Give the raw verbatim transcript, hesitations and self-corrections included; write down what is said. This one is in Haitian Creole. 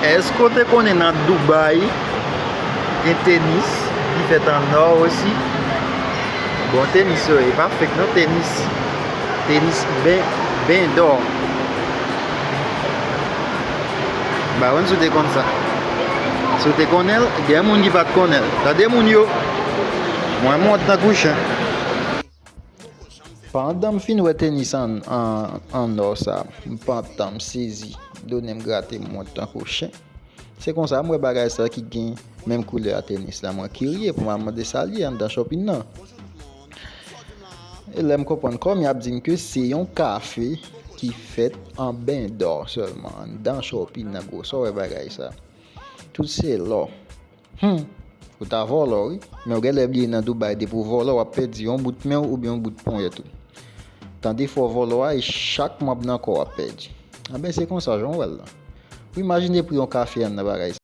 Èske w te konnen nan Dubai gen tenis ki fèt an nò osi? Bon tenis yo ye, pa fake non, tenis. Tenis ben, ben dò. M pa konn si w te konn sa. Si w te konnen l, gen moun ki pa t konnen l. Tande moun yo, mwen mont tankou chen. Pandan m fin wè tenis an, an, an nò sa, m pantan m sezi. Donnen m grate m mont tankou chen. Se konsa m wè bagay sa ki gen menm koulè a tenis la. Mwen kirye pou m al mande sa l ye anndan shopping nan. E lè m konprann kòm y ap di m ke se yon kafe ki fèt an ben dò sèlman anndan shopping nan, gwo sa w wè bagay sa. Tout se lò. Hmm. Ou ta vòlò wi. Men w genlè bliye nan Dubai depi w vòlò w ap pèdi yon bout men w oubyen yon bout ponyèt ou. Tande fò vòlò a e chak manm nan kò w ap pèdi. Anben se konsa jan w wè l lan. Ou imajine pri yon kafe anndan bagay sa.